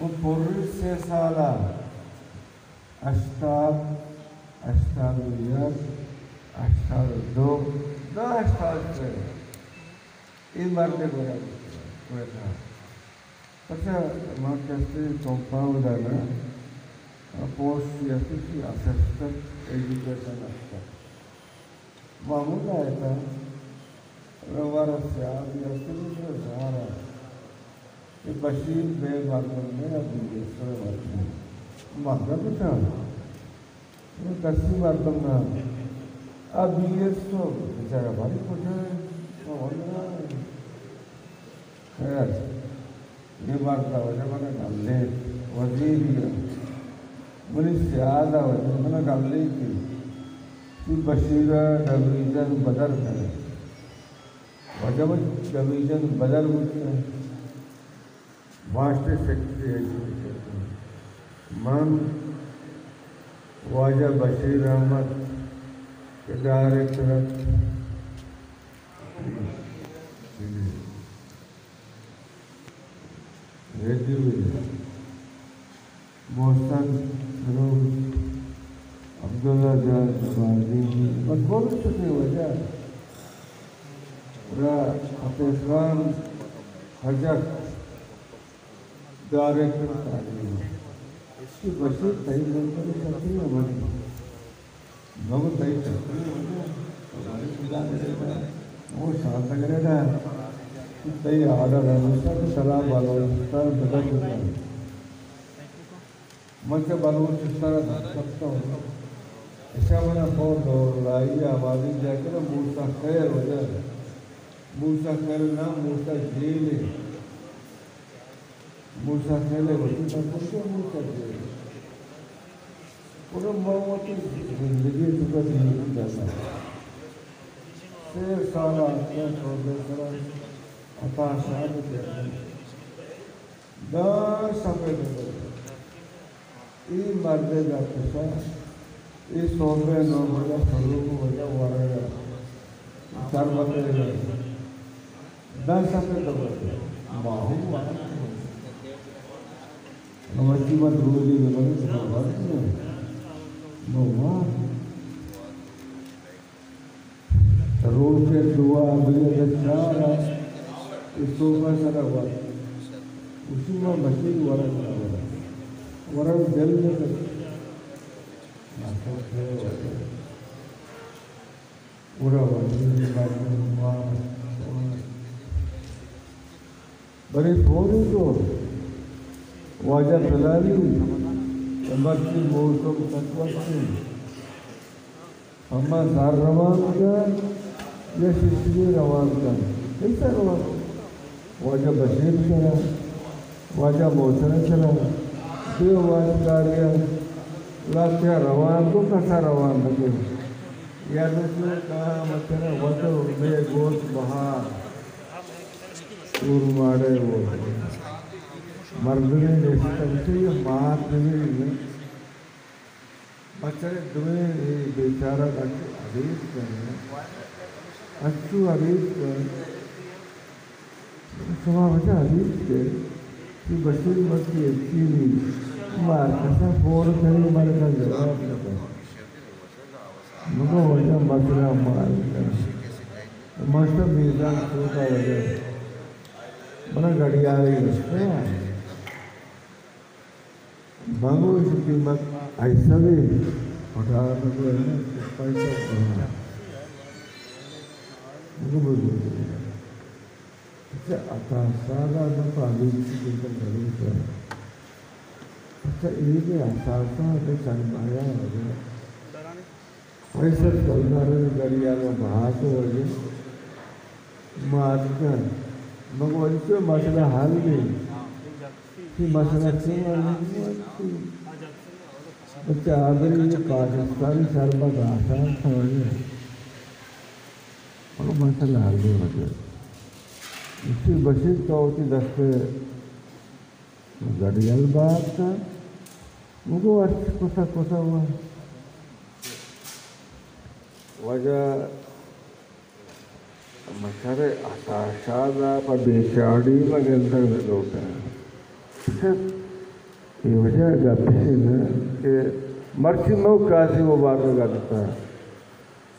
من پوری سے سال ءَ، ہشتاد، ہشتاد و یک، ہشتاد و دو، داں ہشتاد و سے، اے مرد ءِ گورا بوتگ، کوئٹہ۔ پرچا ما کسے کمپاؤنڈ ءَ نہ، آ پوسٹ ئی است کہ اسسٹنٹ ایجوکیشن افسر۔ ما ہمدا اتاں، وارا سیاد ئی است کہ زارا کہ بشیر بے مردم نہ، بی ایس او مردم۔ ما گپ اتاں۔ اے کسی مردم نہ۔ آ بی ایس او بیچارہ باری کجا ہے؟ تو وندنا ہے۔ خیر، اے مرد ءَ وجہ من ءَ گل ایت، وزیر ئی ءَ۔ منی سیاد ءَ وجہ من ءَ گل ایت کہ بشیر ءَ ڈویژن بدل کن۔ وجہ من ڈویژن بدل بوتگ۔ Master secretary education. من واجہ بشیر احمد کہ ڈائریکٹر ات۔ ریڈیو ءَ محسن سروش، عبداللہ جان نمازی، بس بولو چکے وجہ۔ را فتح خان خجک، ڈائریکٹر تعلیم۔ کہ بشیر تئی منتر شکری ہمانی۔ نو تئی چکری وجہ، تئی خدا گریڈا، نو شانت گریڈا، تئی آرڈر ہمیشہ کہ سلام بلوچستان بدل بکن۔ من چہ بلوچستان ءَ در کپتوں۔ اشاں من ءَ فون دور لائی ءَ آوازی جاہ کناں موسیٰ خیل وجہ۔ موسیٰ خیل نام موسیٰ جیل ءَ۔ موسیٰ خیل ءَ وتی سرپد کت، موسیٰ جیل ءَ۔ گڑا من وتی زندگی ءِ توکا دیری داتاں۔ سے سال ءَ اتکاں سوبے سرا عطا شاد ءِ کرا۔ داں سپید ءَ۔ اے مرد ءِ گپ ءَ، اے سوبے نو بجہ سلوک وجہ ورگ ءَ، تربت ءَ۔ داں سپید ءَ۔ ما ہم مرچی ما دروگے بہ بنت، ما وارت نہ۔ ما وارت۔ روچ ءِ دو ءَ، دوئیں ءَ، چار ءَ، اے سوفا سرا وارت۔ اسی ما مشین ورگ نہ ورگ۔ ورگ دل نہ کت۔ گڑا وزیر مردم وارت۔ بلے فوری تو واجہ پلانی مرچی موسم تک وقت ہما زر روان کن یا ششمی روان کن، کئی سر روان؟ واجہ بشیر سرا، واجہ محسن سرا، دو واجکاریا لاتیا روان کو، کسا روان نکو۔ یا نسو کہا مچنا وتو بے گوش بہار۔ اور ماڑے وہ مردمے نشتگ، یہ مات نہیں۔ بچارے دوئیں اے بیچارہ انچو حریص کن، انچو حریص کن۔ شما بچا حریص کن کہ بشیر مرچی ہچی نی، مار کسا فون کنی، مار کا جواب نہ کن۔ مگو وجہ مسئلہ مار کن۔ ماشتا میزان سوتا وجہ۔ منا گڑیاری رستا۔ بانگو ایشی قیمت ایسا بھی پٹا نکو ہے نا، پیسہ بنا۔ بگو بگو۔ اچھا، عطا شاد ءَ نہ پالیسی دیتا ضرور ہے۔ اچھا، یہ بھی اثاثہ ہے، سرمایہ ہے۔ پیسہ کلدار گڑی آگا بہا تو وجہ مات کن۔ مگو انچو مسئلہ حل نہیں۔ یہ مسئلہ کیوں حل نہیں؟ بچہ آدمی یہ پاکستانی سربت آسان سمجھے۔ مگو مسئلہ حل نہیں وجہ۔ اسی بشیر تو ہوتی دستے گڑیل بات کا، مگو ارچ کسا کسا ہوا۔ واجہ مچھر عطا شاد ءَ پہ بیچاڑی ما گندگ نہ لوٹاں۔ چہ اے وجہ ءَ گپ اش انت کہ مرچی مئو قاضی مبارک ءَ گندتہ،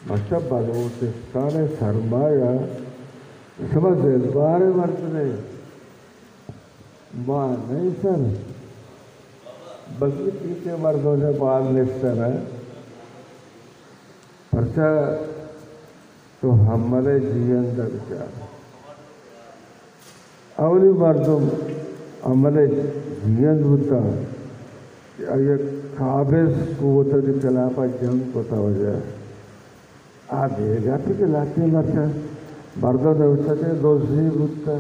مرچی بلوچستان ءِ سرمایہ شما زربار ءِ مردم ءِ، ما نہ ایں سر، بلکیں تیکے مردم چہ باز نشتہ نہ، پرچا تو حمل ءِ جیئند ءَ بچار۔ اولی مردم حمل ءِ جیئند بوتہ کہ آئی ءَ قابض قوت ءِ خلاف ءَ جنگ کتہ وجہ۔ آ دگہ گپے کہ لہتیں مرچاں مردم نوشتہ کہ دزی بوتہ۔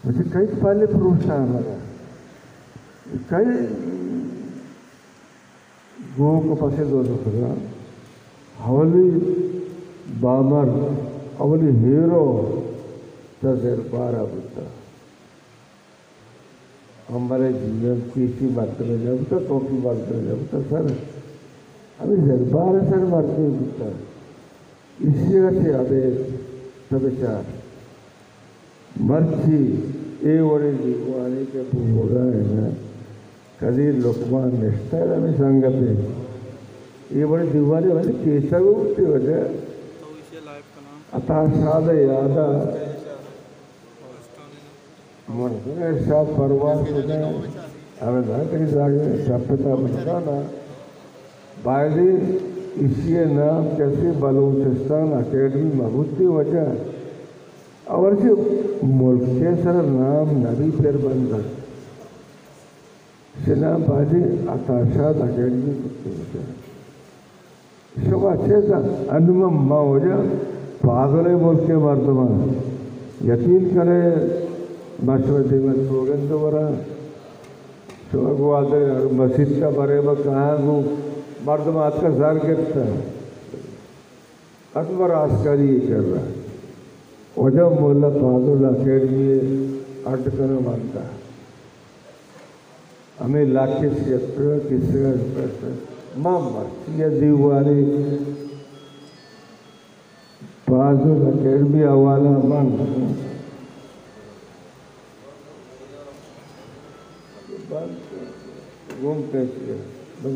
مجھے کئی پالے پروشتہ مگا۔ کئی گوک ءُ پسے دوزتگاں۔ اولی بامرد، اولی ہیرو چہ زربار ءَ بوتہ۔ حمل ءِ جیئند کیسی مردمے نہ بوتہ، توکی مردمے نہ بوتہ سر۔ ہمے زربار ءِ سر مردمے بوتہ۔ ایشی ءَ چہ ابید تو بچار۔ مرچی اے وڑیں دیوانے کہ بوگا انت، قدیر لقمان نشتہ ءَ ہمے سنگت ءَ۔ اے وڑیں دیوانے ولی کیسگ بوتے وجہ عطا شاد ءِ یاد ءَ مردم ارشاد پرواز کتہ، ہمے داں کئی جاگہ شپ تا بندانا۔ بایدی ایشی ءِ نام کسی بلوچستان اکیڈمی مہ بوتی وجہ اور چہ ملک ءِ سر نام نبی پر بندگ۔ شنا باجی عطا شاد اکیڈمی بوتی وجہ۔ شما چے زان؟ انو ما، ما وجہ پاگل ءِ ملک ءِ مردماں یقین کنے، ما شما دیما سوگند وراں۔ شما گوادر مسیت ءَ برے ما کہاں گوں مردم آتکا زر گپتہ۔ اکبر عسکری ءِ کرا۔ وجہ مولا فاضل اکیڈمی ءِ اڈ کناں بنتا۔ ہمے لاکس یک کسہ ءَ ما مرچی ءَ دیوانے فاضل اکیڈمی حوالہ من گم کیسی ءَ بند۔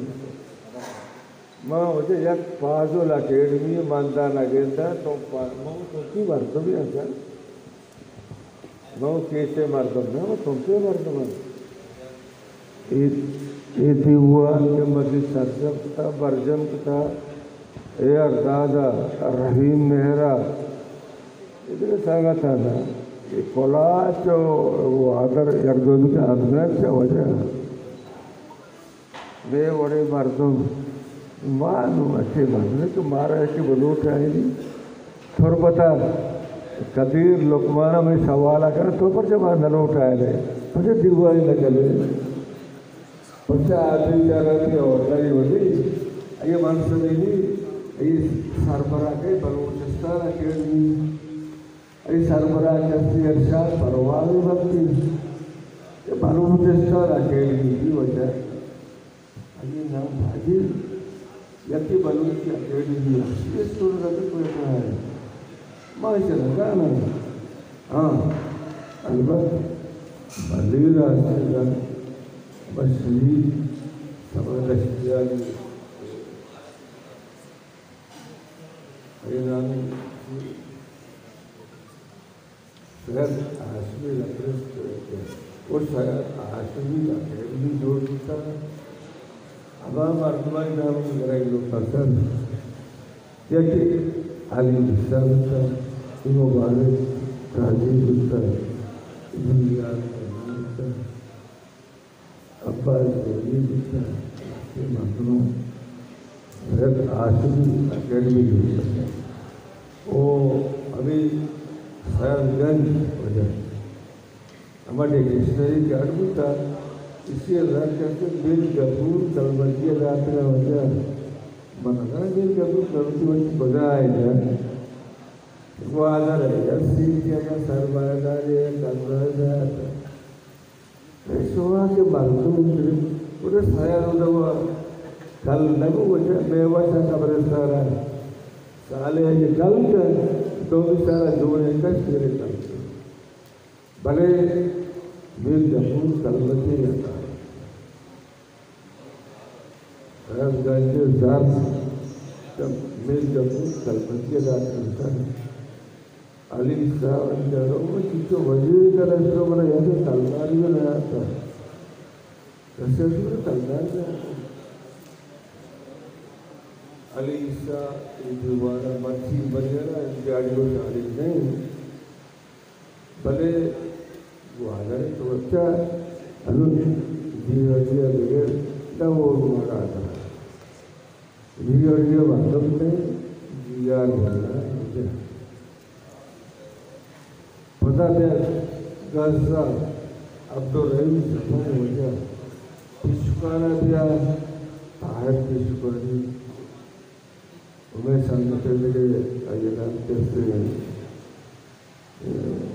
ما وجہ یک فاضل اکیڈمی ماندا نہ گنداں، تو پا-، ما تو کی مردمی ہستاں؟ ما کیسے مردم نہ، ما تمپے مردم ہم۔ اے، اے دیوان کہ مزید سرجم کتا، برجم کتا، اے اردادا، رحیم مہرا، ادھر سنگت آنا، اے کلاچ و آدر یک دو دو کے آدم چا وجہ۔ بے وڑیں مردم، ما نوں اچے مردم کہ مارا کہ بلوٹ آئینی تربتا قدیر لقمان ہمے سوال کن، تو پرچہ ما نہ لوٹ آئینے، پرچہ دیوانی نہ کنے، پرچہ آدمی چارا کی اور نہیں ہوتی، یہ منصبی نہیں، یہ سربراہ کے بلوچستان اکیڈمی۔ اے سربراہ کسی ارشاد پرواز بنتی کہ بلوچستان اکیڈمی کی وجہ۔ اگے نام بھاجی یکی بلوچی اکیڈمی اصلی اسٹور رکھے کوئی نہ ہے۔ ما اسے رکھانا۔ ہاں، البت بلی راستے در بشری سبا دشتیاری اے نامی سید ہاشمی لکرست و سید ہاشمی اکیڈمی جوڑ بوتا۔ ہما مردمانی نام گرگ لوٹا سر، یکی علی عیسیٰ بوتا، اے مبارک قاضی بوتا، اے بندیال بوتا۔ عباس جوڑی بوتہ، اے مردم رد آشمی اکیڈمی جوڑ کرتا۔ او ابھی سیال گنج وجہ۔ ہما ڈکشنری کہ اڈ بوتا، اسی رد کرتے میر گپور کلمتی داتنا وجہ۔ من اگر میر گپور کلمتی وجہ بگائے گا۔ گوادر ہے، یا سیٹی ہے، یا سرمایہ داری ہے، یا قبضہ ہے۔ شما کہ مردم کرے، گڑا سیال دوا کل نبو وجہ، میوہ شاہ قبرستان ہے۔ سالے اگہ کل کن، تو بھی سارا جوڑے کش کرے کل کن۔ بلے میر جمہور کلمتی عطا۔ گنج زر، میر گپور کلمتی ءَ دات انسان۔ علی صاحب جانو، چچو وزیر کا رستو بنا یہاں تلوار بھی نہ آتا۔ کسے بھی تلوار نہ آتا۔ علی عیسیٰ، اے دیوان ءَ مرچی بریارا، جاڑی و شاڑی نہیں۔ بلے گوادر ءَ تو بچہ انو جی جی بغیر نہ وہ مارا تھا۔ جی جی مردم نے جی آر بنا مجھے۔ پدا بیا گزا عبدالرحیم زبان وجہ پیشکانا بیا طاہر پیشکانی۔ و مئے سنگت ءَ دگہ آئی ءَ نام کسے،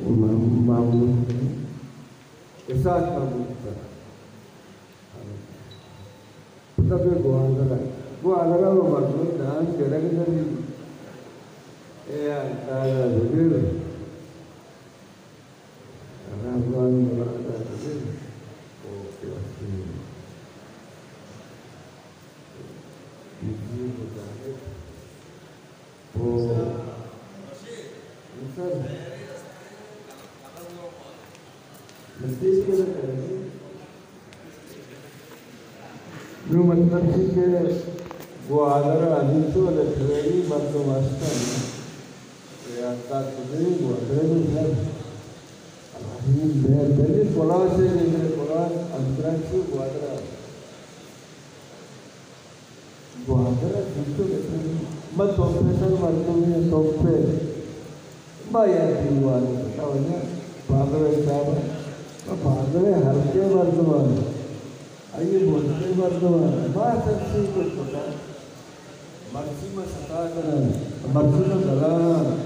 م-، محمود، اسحاق محمود سر۔ پدا بے گوادر ءَ، گوادر ءَ وہ مردم نام گرگ نہ بی۔ اے دادا بگر رحمان مراد عزیز، او کہ وقتی مجید مجاہد، او انسان نزدیک کے نہ کریں۔ نو مطلب چی کہ گوادر ءَ ہمیشو لٹریری مردم ہستن۔ ریاست کجے گوادر ءَ بھی سر۔ ہماری میں دلی کلاس ہے، میرے کلاس اندرا چی گوادر ءَ۔ گوادر ءَ چنچو بکنی؟ من توپے سر مردمے، توپے۔ ما یک دیوانے کتا واجہ بادل ءِ صاحب ءَ، ما بادل ءِ ہلکے مردمان، آئی ءِ بنکے مردمان، ما سرسی کت کتا۔ مرچی ما ستا کناں، مرچی ما گلاں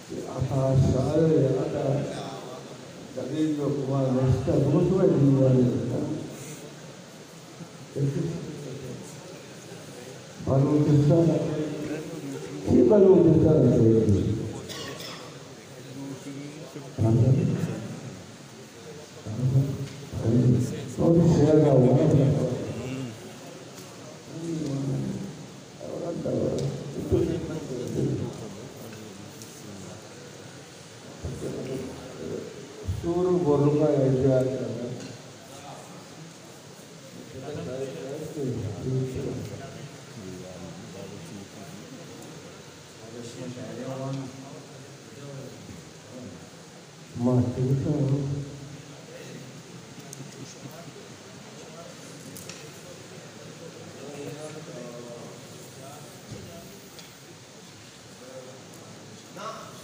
کہ عطا شاعر ءِ یاد ءَ دلیل و کما نشتہ، گوشت و دیوانے کتا۔ بلوچستان، چی بلوچستان؟ اور شہر کا ہوا۔ سور گورکا ایجاد کرنا۔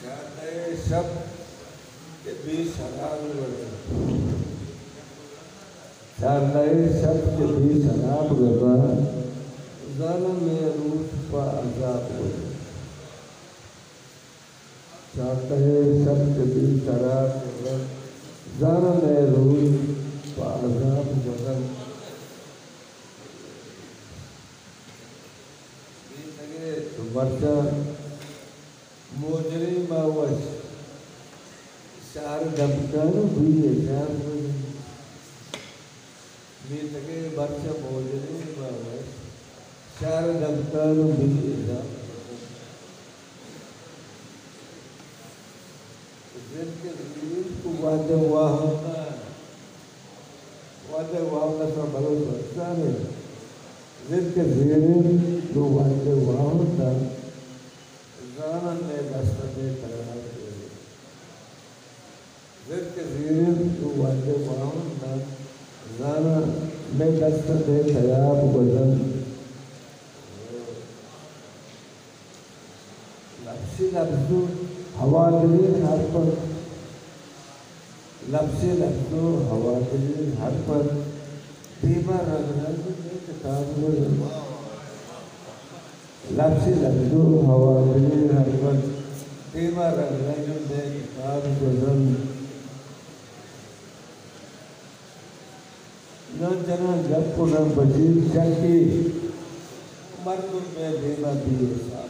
شرّ ءِ شپ کہ بے سراب گزاں۔ شرّ ءِ شپ کہ بے سراب گزاں، زاناں مئے روچ پہ عذاب گزاں۔ شرّ ءِ شپ کہ بے سراب گزاں، زاناں مئے روچ پہ عذاب گزاں۔ میتگ ءِ مرچاں مجرم ءَ وش، شہر دمکان ءَ بے حساب گزاں۔ میتگ ءِ مرچاں مجرم ءَ وش، شہر دمکان ءَ بے حساب گزاں۔ زند کہ زیریں تو وہد ءِ واہند ءَ، وہد ءِ واہند ءَ شما بلوچ وشدار ئے۔ زند کہ زیریں تو وہد ءِ واہند ءَ، زاناں مئے دست ءَ مئے تیاب گزاں۔ زند کہ زیریں تو وہد ءِ واہند ءَ، زاناں مئے دست ءَ مئے تیاب گزاں۔ لپسے لپس ءُ ہوادلیں حرپ اَنت۔ لپسے لپس ءُ ہوادلیں حرپ اَنت۔ دیما رنگ رنگ مئے کتاب گزاں۔ لپسے لپس ءُ ہوادلیں حرپ اَنت۔ دیما رنگ رنگ مئے کتاب گزاں۔ نہ جناں گپ ءُ نہ بجیں چکے، مردم مئے دیما بے حساب۔